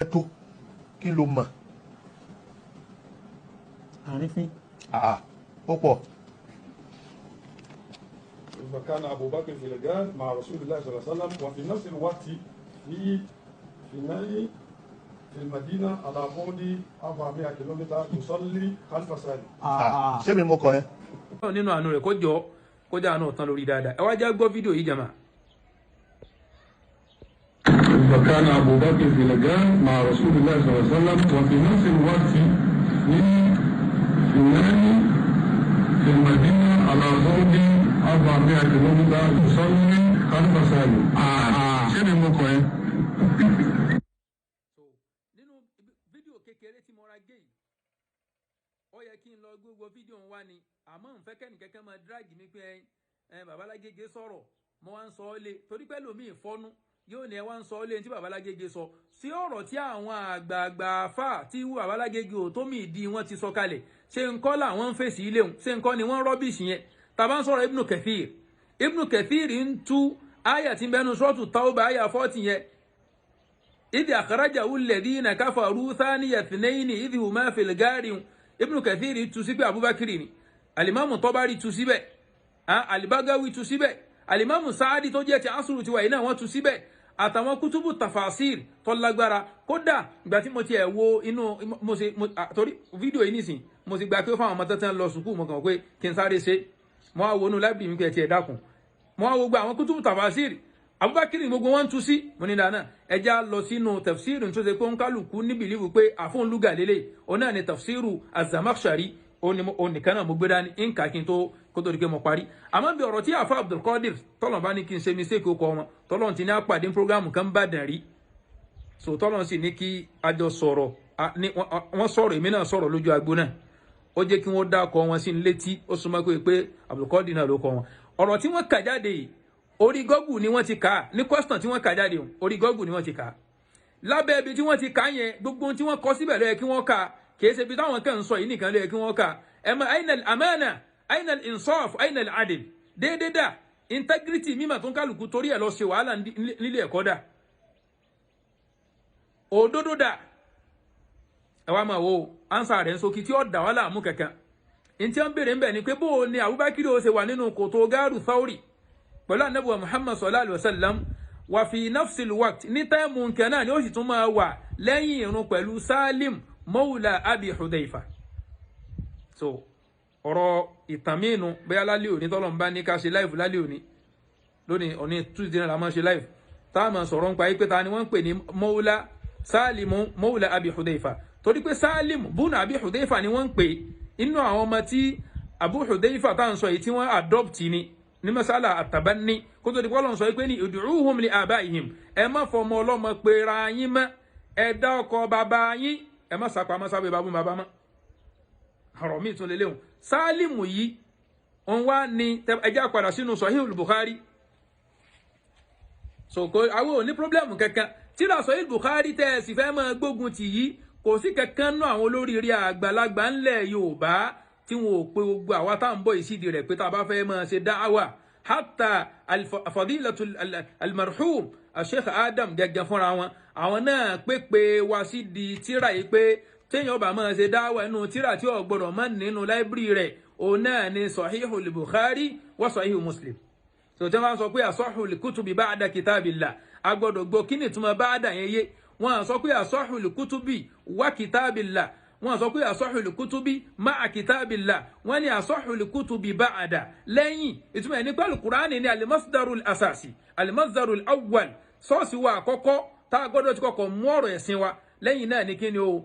Tó kí ló mọ̀? Àrífín. Àà, ó pọ̀. فكان أبو بكر في الغار مع رسول الله صلى الله عليه وسلم وفي نفس الوقت في ناي في المدينة على بعد 400 كيلومتر يصلي خلف سالم. Ah, ṣé mi mo kọ yẹn? Nínú àánú rẹ̀, kó jọ kó jẹ́ àánú tán lórí dáadáa. Ẹ wá já gbọ́ fídíò yìí, jama. فكان أبو بكر في الغار مع رسول الله صلى الله عليه وسلم وفي نفس الوقت في ناي في المدينة على بعد 400 كيلومتر يصلي خلف سالم. ṣé mi mo kọ yẹn? So nínú fídíò kékeré tí mo ra gé yìí, ó yẹ kí n lọ gbogbo fídíò ń wá ni, àmọ́ n fẹ́ kẹ́ni kẹ́kẹ́ máa drag mi pé ẹ Babalágége sọ̀rọ̀, mo wá ń sọ ọ́ lé, torí pé lómi ìfọ́nú yóò ní ẹ wá ń sọ ọ́ lé tí Babalágége sọ sí ọ̀rọ̀ tí àwọn àgbààgbà àfà tí Babalágége ò tó mi ìdí wọn ti sọ kalẹ̀. Ṣé ń kọ́ làwọn ń fèsì ilé wọn? Ṣé ń kọ́ ni wọ́n rubbish yẹn? Tàbá ń sọ̀rọ̀ Ibn Kathir, Ibn Kathir ń tú àyà tí ń bẹnu Suratu Tawbah, àyà 40 yẹn, إذ أخرجه الذين كفروا ثاني اثنين إذ هما في الغار. Ibn Kathir tú sí pé Abubakar ni. Alimamu Tọ́bárì tú síbẹ̀, Alibagawi tú síbẹ̀, Alimamu Saadi tó jẹ́ ti asuru tiwa yìí náà, wọ́n tú síbẹ̀, àtàwọn kútùbù tafasir tó lágbára. Kódà ìgbà tí mo ti ẹ̀ wo inú mo ṣe torí fídíò yìí nìsín, mo sì gba pé fáwọn ọmọ tẹ́tẹ́ ń lọ sùkúù, mo kàn pé kí n sáré ṣe. Mo wá wo inú library mi pé ẹ ti ẹ̀ dákun, mo wá wo gbogbo àwọn kútùbù tafasir, Abubakar ni gbogbo wọn ń tú sí. Mo ní dáná, ẹja lọ sínú tafsiru tó ṣe pé ń kálukú ní belief pé àfọ̀n lúgà lélẹ̀, òun náà ni tafsiru Az-Zamakhshari. Òun nìkan náà mo gbé dání nǹka kí n tó kó tó di pé mo parí. Àmọ́ bí ọ̀rọ̀ tí àfa Abdulkadir tọ́lọ̀ bá ní kí n ṣe mistake, ó kọ́ wọn tọ́lọ̀ ti ní àpàdé program kan bá dàn rí, so tọ́lọ̀ sì ní kí a jọ sọ̀rọ̀, wọ́n sọ̀rọ̀, èmi náà sọ̀rọ̀ lójú agbo náà, ó jẹ́ kí wọ́n dákọ̀ wọn sí létí. Ó súnmọ́ pé Abdulkadir náà ló kọ wọn. Ọ̀rọ̀ tí wọ́n kà jáde yìí, orí Google ni wọ́n ti kà á. Ní question tí wọ́n kà jáde, orí Google ni wọ́n ti kà á. Lábẹ́ ibi tí wọ́n ti kà á yẹn, gbogbo ohun tí wọ́n kọ síbẹ̀ ló yẹ kí wọ́n kà á. Kìí ṣe ibi táwọn kàn ń sọ yìí nìkan ló yẹ kí wọ́n kà á. Ẹ mọ أين الأمانة، أين الإنصاف، أين العدل؟ Déédéé dà? Integrity mímọ̀ tó ń kálukú torí ẹ̀ lọ ṣe wàhálà nílé ẹ̀kọ́ dà? Òdodo dà? Ẹ wá máa wo answer rẹ̀ ń sókí tí ó dà wàhálà mú kankan. Ntí wọ́n béèrè ń bẹ̀ ni pé bó o ní Abubakar ó ṣe wà nínú kòtò gáàrú Thawri pẹ̀lú anabuwa Muhammad sallallahu alayhi wa sallam, وفي نفس الوقت, ní time nǹkan náà ni ó sì tún máa wà lẹ́yìn irun pẹ̀lú Salim mawla Abi Hudayfa. So ọ̀rọ̀ ìtàn mìíràn, bóyá lálẹ́ òní tọ́lọ̀ ń bá ní ká ṣe live lálẹ́ òní, lónìí òní Tuesday náà la máa ṣe live, tá a máa sọ̀rọ̀ nípa yìí pé ta ni wọ́n ń pè ní mawla Salimu mawla Abi Hudayfa, torí pé Salim bùnà Abi Hudayfa ni wọ́n ń pè. Inú àwọn ọmọ tí Abu Hudayfa tá à ń sọ yìí tí wọ́n adopt ni ní masala التبني, kó tó di pé Ọlọ́run sọ pé ní ادعوهم لآبائهم, ẹ má fọmọ ọlọ́mọ pera yín mọ́, ẹ dá ọkọ bàbá yín, ẹ má sàpamọ́ sábẹ́ bàbá bàbá mọ́. Ọ̀rọ̀ míì tún lélẹ́hùn. Sálímù yìí òun wá ní ẹjẹ́ àpàdà sínú Sahih Bukhari. So kò àwọn ò ní problem kankan. Tíra Sahih Bukhari tẹ́ ẹ sì fẹ́ máa gbógun tì yìí, kò sí kankan nú àwọn olóríire àgbàlagbà ńlẹ̀ Yorùbá tí wọn ò pe gbogbo àwa tá à ń bọ̀ ìsídìí rẹ̀ pé tá a bá fẹ́ máa ṣe dáwà. حتى فضيلة المرحوم Sheikh Adam gẹ́gẹ́ fúnra wọn, àwọn náà pépè wá sí di tíra yìí pé téèyàn bá máa ṣe dáwà, inú tíra tí ò gbọdọ̀ má nínú library rẹ̀, òun náà ni Sahihul Bukhari wa Sahihu Muslim. So tí wọ́n sọ pé أصح الكتب بعد كتاب الله, a gbọ́dọ̀ gbọ́ kí ni ìtumọ̀ بعد yẹn yé. Wọ́n sọ pé أصح الكتب وكتاب الله, wọ́n sọ pé أصح الكتب مع كتاب الله, wọ́n ní أصح الكتب بعد, lẹ́yìn. Ìtumọ̀ ẹni pẹ̀lú Kùránì ní المصدر الأساسي، المصدر الأول, source wa àkọ́kọ́ tá a gbọ́dọ̀ ti kọ́kọ́ mú ọ̀rọ̀ ẹ̀sìn wa. Lẹ́yìn náà ní kíni o?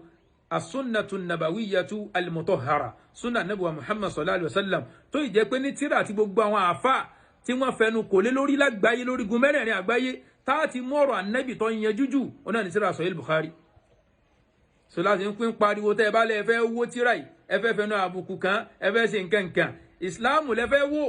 السنة النبوية المطهرة, sunna nabuwa Muhammad sallallahu alayhi wa sallam, tó ì jẹ́ pé ní tíra àti gbogbo àwọn àáfà tí wọ́n fẹnu kò lé lórí lágbàáyé, lórí gun mẹ́rẹ̀ẹ̀rin àgbáyé, tá a ti mú ọ̀rọ̀ ànábì tó ń yanjú jù, ó náà ní tíra Sahih Bukhari. So láti ń pín pariwo tẹ́ ẹ bá lẹ́ fẹ́ wó tíra yìí, ẹ fẹ́ fẹnu àbùkù kan, ẹ fẹ́ ṣe nǹkan nǹkan, ìsìláàmù lẹ fẹ́ wó.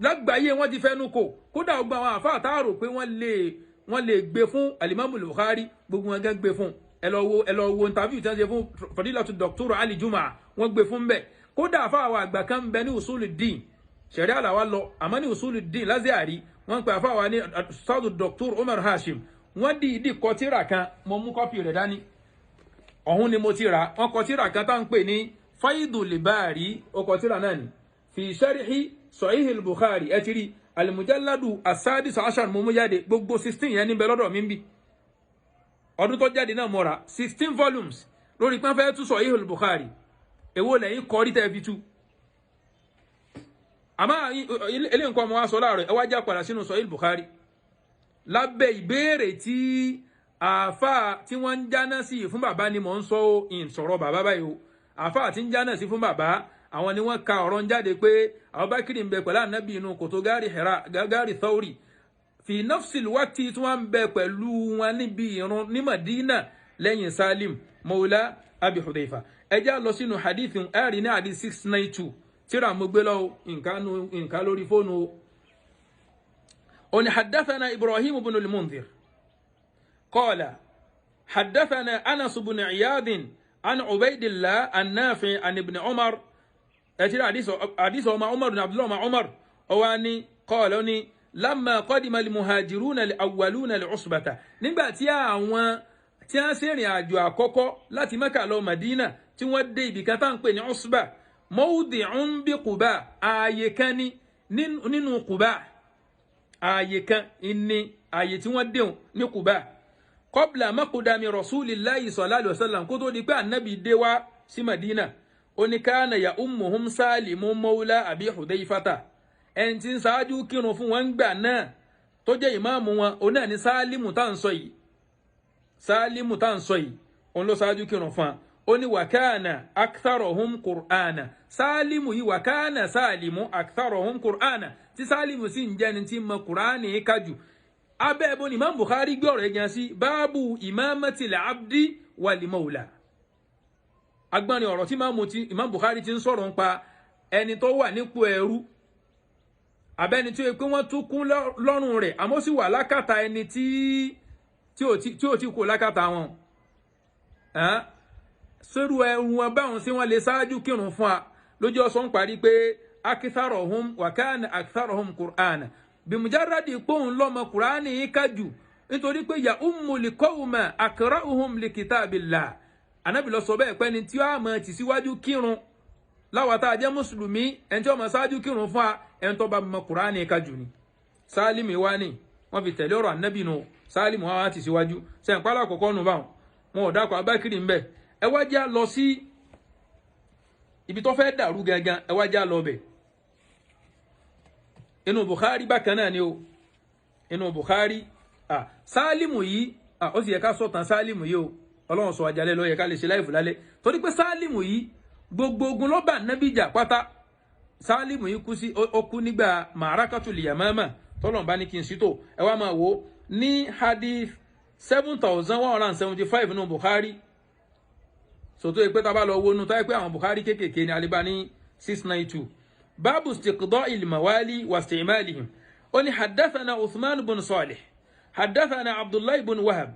Lágbàáyé wọ́n ti fẹnu kò. Kódà gbogbo àwọn àáfà tá a rò pé wọ́n lè gbé fún alimami Bukhari, gbogbo wọn gán gbé fún. Ẹ lọ wo interview tí wọ́n ṣe fún Fadilatu Dr. Ali Juma, wọ́n gbé fún bẹ́ẹ̀. Kódà àfa àwọn àgbà kan ń bẹ ní usuluddin, ṣẹ̀ríà làwa lọ, àmọ́ ní usuluddin l'Azhari, wọ́n ń pè àfa wa ní Ustadu Dr. Umar Hashim. Wọ́n dìídì kọ tírà kan, mo mú kọ́pì rẹ̀ dání, ọ̀hún ni mo ti rà. Wọ́n kọ tírà kan tá ń pè ní Faidul Bari, ó kọ tírà náà ni fi sharhi Sahih al-Bukhari. Ẹ ti rí al-mujalladu as-sadis ashar, mo mú jáde, gbogbo 16 yẹn níbẹ̀ lọ́dọ̀ mi ń bì. Ọdún tó jáde náà mo rà 16 volumes lórí pé wọ́n fẹ́ tú Sahih al-Bukhari. Èwo lẹ́yìn kọrí tẹ́ fi tú? Àmọ́ ilé nǹkan ọmọ wa sọ láàárọ̀, ẹ wá já padà sínú Sahih al-Bukhari lábẹ́ ìbéèrè tí àáfàá tí wọ́n ń jáná sí fún bàbá ni mò ń sọ ó, ìsọ̀rọ̀ bàbá báyìí o. Àáfàá tí ń jáná sí fún bàbá, àwọn ni wọ́n ka ọ̀rọ̀ ń jáde pé Abubakar ń bẹ pẹ̀lú ànábì inú kòtò gárì Hira, gárì Thawri, fi nafsil waqti, tí wọ́n ń bẹ pẹ̀lú wọn níbi ìrun ní Madina lẹ́yìn Salim Mawla Abi Hudhaifa. Ẹ já lọ sínú hadith ẹ̀rí ní hadith 692. Tíra mo gbé lọ, nǹkan lórí fóònù o. Ó ní haddathana Ibrahim ibn al-Mundhir qala haddathana Anas ibn Iyad an Ubaydillah an Nafi an ibn Umar. Ẹ ti rí hadith ọmọ Umar ní Abdullah ọmọ Umar. Ó wá ní qala ní lamma qadima al-muhajiruna al-awwaluna al-usbata, nígbà tí àwọn tí wọ́n ṣe ìrìn àjò àkọ́kọ́ láti Mẹ́kà lọ Madina tí wọ́n dé ibì kan tá ń pè ní Usba, mawdi'un bi Quba, ààyè kan ní nínú Quba, ààyè kan ní ààyè tí wọ́n déhùn ní Quba, qabla maqdami rasulillahi sallallahu alaihi wasallam, kó tó di pé ànábì dé wá sí Madina. Ó ní kana ya ummuhum Salimu mawla Abi Hudayfata, ẹni tí ń ṣáájú kírun fún wọn gbà náà tó jẹ́ ìmáàmù wọn, òun náà ní Sálímù tá à ń sọ yìí. Sálímù tá à ń sọ yìí, òun ló ṣáájú kírun fún wa. Ó ní wa kana aktharuhum Qur'ana, Sálímù yìí, wa kana Sálímù aktharuhum Qur'ana, tí Sálímù sì ń jẹ́ni tí mọ Qur'ani kájù. Abẹ́ ẹ̀bùn ni Imam Bukhari gbé ọ̀rọ̀ ẹ̀gàn sí báàbù imamatil abdi wal mawla. Agbọ́nrin ọ̀rọ̀ tí Imam Bukhari ti ń sọ̀rọ̀ nípa ẹni tó wà nípò ẹrú, abẹ́ni tí ó yẹ pé wọ́n tún kún lọ́rùn rẹ̀, àmọ́ sì wà lákàtà ẹni tí ò ti kó lákàtà wọn. Sẹ́rù ẹrù wọn báwọn sí wọn lè ṣáájú kírun fún wa. Lójú ọ̀sán ń parí pé aktharuhum wa kana aktharuhum Qur'ana, bimujarradi pòun lọ́mọ Qur'ani yìí kájù, nítorí pé ya ummul qawma aqra'uhum li kitabillah. Ànábì ló sọ bẹ́ẹ̀ pé ẹni tí ó mọ̀ tì síwájú kírun láwa tá a jẹ́ mùsùlùmí, ẹni tí ó mọ̀ ṣáájú kírun fún wa, ẹni tó bá mọ Qur'ani kájù ni. Sálímù wá ní wọ́n fi tẹ̀lé ọ̀rọ̀ Ànábì nù. Sálímù wá tì síwájú sẹ́ǹpálá àkọ́kọ́ nù báwọn, wọn ò dákọ̀ Abákìrì ń bẹ̀. Ẹ wá já lọ sí ibi tó fẹ́ dàrú gangan, ẹ wá já lọ bẹ̀. Inú Bukhari bákan náà ni o, inú Bukhari. Sálímù yìí, ó sì yẹ ká sọ̀tàn Sálímù yìí o. Ọlọ́run sọ àjálẹ̀ ló yẹ ká lè ṣe láìfù lálẹ́, torí pé Sálímù yìí gbogbo ogun ló bá Nábì jà pátá. Sálímù yìí kú sí, ó kú nígbà Ma'arakatul Yamama, tọ́lọ́run bá ní kí n sí tó. Ẹ wá máa wò ó ní hadith 7175 nínú Bukhari. Sòtó yìí pé tá a bá lọ wo inú táyé pé àwọn Bukhari kéékèèké ní alibá ní 692. Báàbù istiqda'il mawali wa isti'malihim. Ó ní haddathana Uthman ibn Salih haddathana Abdullahi ibn Wahab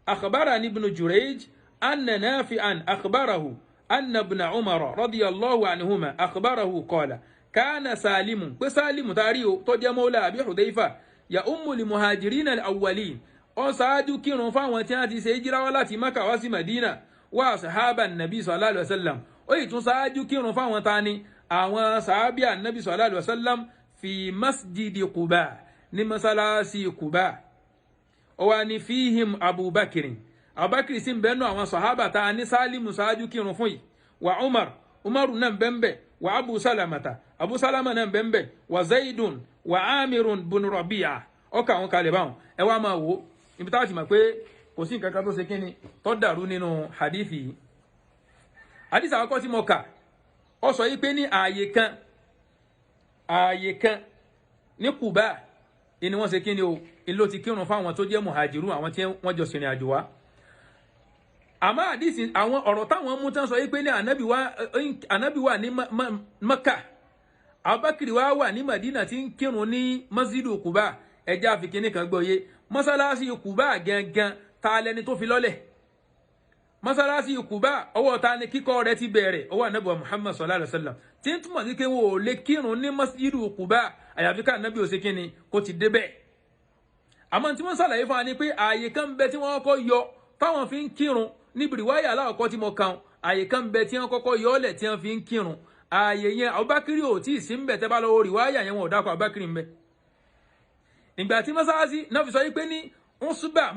akhbarani ibn Jurayj anna Nafi'an akhbarahu anna ibn Umar radiyallahu anhuma akhbarahu qala kana Salimu, pé Salimu taari o tó jẹ́ mawla Abi Hudhayfa, ya ummul muhajirina al-awwalin, ó ṣáájú kírun fáwọn tí wọ́n ti ṣe hijira wá láti Maka wá sí Madina, wa sahaba nabi sallallahu alaihi wasallam. Ó yìí tún ṣáájú kírun fáwọn tani, àwọn sàábíà nabi sallallahu alaihi wasallam, fi masjidi Quba, ní masalasi Quba. Ó wá ní fihim Abubakar, Abubakar sì ń bẹ́nu àwọn sahaba ta ní Sálímù ṣáájú kírun fún yìí, wa Umar, Umaru náà bẹ́ńbẹ́, wa Abu Salamata, Abu Salama náà bẹ́ńbẹ́, wa Zaidun, wa Amirun bun Rabi'a. Ọkà àwọn kalẹ̀ báwọn. Ẹ wá máa wò ibi táwọn ti mọ̀ pé kò sí nǹkan kan tó ṣe kíni tó dàrú nínú hadithi yìí. Hadith àkọ́kọ́ tí mo kà, ó sọ yìí pé ní ààyè kan, ààyè kan ní Quba ni wọ́n ṣe kíni o, ìlò ti kírun fáwọn tó jẹ́ muhajiru, àwọn tí wọ́n jọ ṣìrìn àjò wá. Àmọ́ hadith àwọn ọ̀rọ̀ táwọn mú tán sọ yìí pé ní Ànábì wà ní Mẹ́kà, Abubakar wá wà ní Madina tí ń kírun ní masjidu Quba. Ẹjẹ́ àfikíní kan gbọ́ yé, mọ́sálásí Quba gangan ta lẹni tó fi lọ́lẹ̀? Mọ́sálásí Quba ọwọ́ ta ni kíkọ́ rẹ̀ ti bẹ̀rẹ̀? Ọwọ́ Ànábì wa Muhammad sallallahu alaihi wasallam, tí ń túmọ̀ sí pé wọn ò lè kírun ní masjidu Quba àyàfi ká Ànábì ó ṣe kíni kó ti débẹ̀. Àmọ́ tí wọ́n ṣàlàyé fún wa ni pé ààyè kan ń bẹ tí wọ́n kọ́kọ́ yọ táwọn fi ń kírun níbi ìwáyà aláwọ̀kọ́ tí mo kàn. Ààyè kan ń bẹ tí wọ́n kọ́kọ́ yọ ọ́lẹ̀ tí wọ́n fi ń kírun. Ààyè yẹn, Abubakar ò tí ì sí ń bẹ̀. Tẹ́ bá lọ́wọ́ rìwáyà yẹn, wọn ò dákọ̀ Abubakar ń bẹ. Ìgbà tí mọ́sáàsì náà fi sọ yí pé ní Usba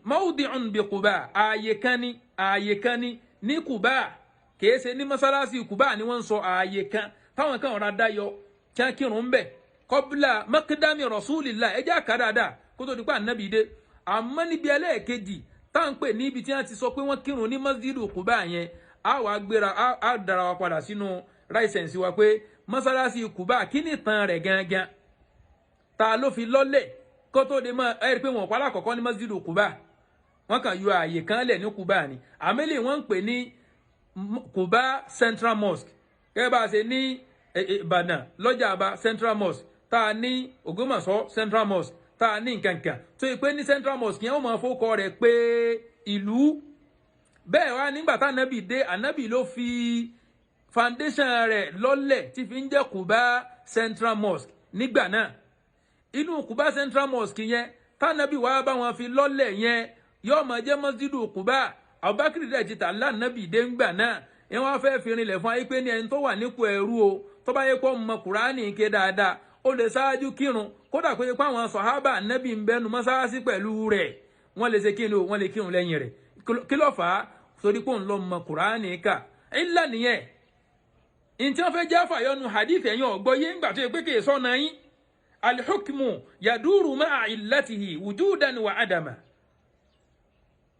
mawdi'un bi Quba, ààyè kan ní, ààyè kan ní ní Quba, kìí ṣe ní mọ́sálásí Quba ni wọ́n ń sọ. Ààyè kan táwọn kan ọ̀rá dá yọ tí wọ́n kírun ń bẹ̀ qabla maqdami rasulillah. Ẹ jẹ́ àká dáadáa kó tó di pa ànábì dé. Àmọ́ níbi ẹlẹ́ẹ̀kejì tá à ń pè níbi tí wọ́n ti sọ pé wọ́n kírun ní masjidu Quba yẹn, á wàá gbéra, á dára wa padà sínú ráìsẹ̀nsì wa pé mọ́sálásí Quba, kí ni ìtàn rẹ̀ gangan, ta ló fi lọ́lẹ̀ kó tó di mọ́? Ẹ rí i pé wọn kọ́ alákọ̀ọ́kọ́ ní masjidu Quba, wọ́n kàn yọ ààyè kan lẹ̀ ní Quba ni. Àmẹ́lẹ̀ wọ́n ń pè ní Quba Central Mosque, gẹ́gẹ́ bá a ṣe ní Ìbàdàn lọ́jà àbá Central Mosque, tá a ní Ògbómọ̀ṣọ́ Central Mosque, tá a ní nkankan tó yẹ pé ní Central Mosque yẹn, ó máa fowókọ rẹ̀ pé ìlú bẹ́ẹ̀ wá. Nígbà tá ànábì dé, ànábì ló fi foundation rẹ̀ lọ́lẹ̀ tí fi ń jẹ́ Quba Central Mosque nígbà náà. Inú Quba Central Mosque yẹn tànàbí wàá bá wọn fi lọ́lẹ̀ yẹn, yóò máa jẹ́ masjidu Quba. Abubakar dẹ̀ ti tà lánàbì dé ńgbà náà yẹn, wọ́n fẹ́ fi rinlẹ̀ fún ayé pé ní ẹni tó wà nípò ẹrú o, tó bá yẹ kó mọ Kùránì ké dáadáa, ó lè ṣáájú kírun, kódà pé pé àwọn sọ̀hábà nẹ́bì ń bẹnu mọ́sáàsì pẹ̀lú rẹ̀, wọ́n lè ṣe kí ni o, wọ́n lè kírun lẹ́yìn rẹ̀. Kí ló fà á? Torí pé òun lọ mọ Kùránì ká ìlà nìyẹn. Ntí wọ́n fẹ́ jẹ́ àfàyọnu hadith, ẹ̀yin ọ̀gbọ́ yé ńgbà tó yẹ pé kì í sọ̀nà yín. Alhukmu yaduru ma'a illatihi wujudan wa adama.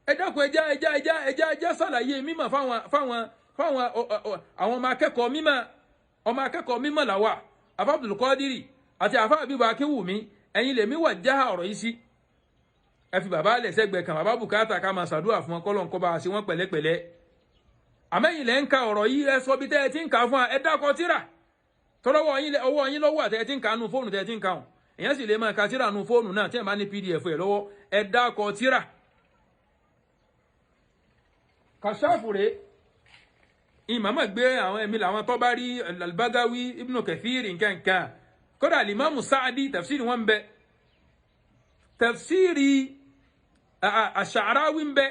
Ẹ dákun, ẹjá ẹjá ẹjá ẹjá ẹjá ṣàlàyé mímọ̀ fáwọn àwọn ọmọ akẹ́kọ̀ọ́ mímọ̀. Ọmọ akẹ́kọ̀ọ́ mímọ̀ làwà. Afa Abdulkadiri àti afa Abibu Akínwùmí, ẹ̀yin lèmi wà já ọ̀rọ̀ yìí sí. Ẹ fi bàbá lẹ̀ sẹ́gbẹ̀ẹ́ kan, bàbá bùkátà ká máa ṣàdúrà fún wọn, kọ́lọ̀ ń kọ́ bá a ṣe wọ́n pẹ̀lẹ́pẹ̀lẹ́. Àmẹ́yìn lẹ́ ń ka ọ̀rọ̀ yìí, ẹ sọ bí tẹ́ ẹ ti ń kà á fún wa. Ẹ dákọ̀ tíra tọ́lọ́wọ́ yín, ọwọ́ yín lọ́wọ́ àtẹ́ ẹ ti ń kà á nu fóònù tẹ́ ẹ ti ń kà hàn. Èèyàn sì lè máa ka tíra nu fóònù náà tí ẹ bá ní PDF ẹ lọ́wọ́. Ẹ dákọ̀ tíra. Kàṣáfù rèé, ìmàmà gbé àwọn ẹ̀mí làwọn tó bá rí Al-Bagawi, Ibn Kathir, nkankan, kódà Limamu Sa'di, tafsiri wọn bẹ, tafsiri Ash-Sha'rawi ń bẹ,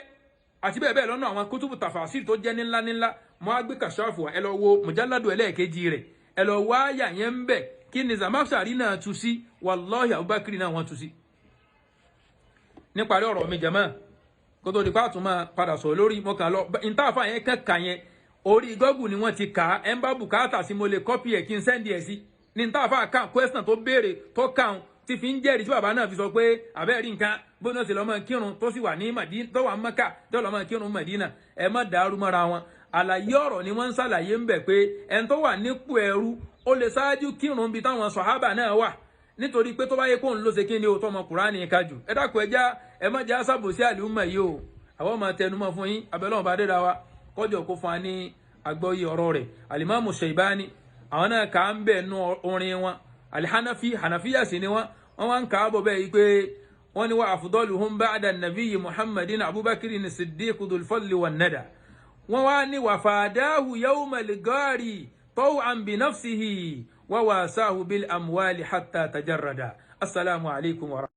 àti bẹ́ẹ̀ bẹ́ẹ̀ lọ́nà àwọn kútùbù tafasir tó jẹ́ níńlá níńlá. Mọ́ á gbé kàṣáfù, ẹ lọ wo mujalladu ẹlẹ́ẹ̀kejì rẹ̀, ẹ lọ wá àyà yẹn ń bẹ. Kí ni Zamakhshari náà tú sí? Wallahi, Abubakar náà wọ́n tú sí. Níparí ọ̀rọ̀ mi, jàmáà, kótó di pàtó máa padà sọ̀rọ̀ lórí mọ́kàn lọ ìtàfà yẹn kẹ́kà yẹn, orí Google ni wọ́n ti kà á. Ẹ̀ ń bá bùkátà sí, mo lè copy ẹ̀ kí n send ẹ̀ sí ní ìtàfà kan. Question tó béèrè tó kàn tí fi ń jẹ́rìí tí bàbá náà fi sọ pé àbẹ́ẹ̀rí nǹkan bóná sì lọ́mọ kírun tó sì wà ní Madina, tó wà Mẹ́kà, tó lọ́mọ kírun Madina. Ẹ má dàrú mọ́ra wọn. Àlàyé ọ̀rọ̀ ni wọ́n ń ṣàlàyé ń bẹ̀ pé ẹni tó wà nípò ẹrú, ó lè ṣáájú kírun bí táwọn sọ̀hábà náà wà, nítorí pé tó bá yẹ kó ń lọ ṣe kí ni o, tọmọ Kùránì ká jù. Ẹ dákun, ẹjá ẹ má jẹ́ àṣàbòsí àlùmọ̀ yìí o. Àwọn máa tẹnumọ́ fún yín. Abẹ́lẹ́wọ̀n bá déra wa kọjọ kó fún wa ní àgbọ́yé ọ̀rọ̀ rẹ̀. Alimamu Shaibani, àwọn náà kà á ń bẹ̀ nú orin wọn. Alihanafi, hanafiya sì ni wọn. Wọn wá ń kà á bọ̀ bẹ́ẹ̀ yìí pé wọ́n ní wa afdaluhum ba'da nabiyyi Muhammadin Abubakar ní Siddiq dhul fadli wan nada. Wọ́n wá ní wàfàdáhu yawmal gari taw'an bi nafsihi wa wasahu bil amwali hatta tajarrada. Assalamu alaikum wa.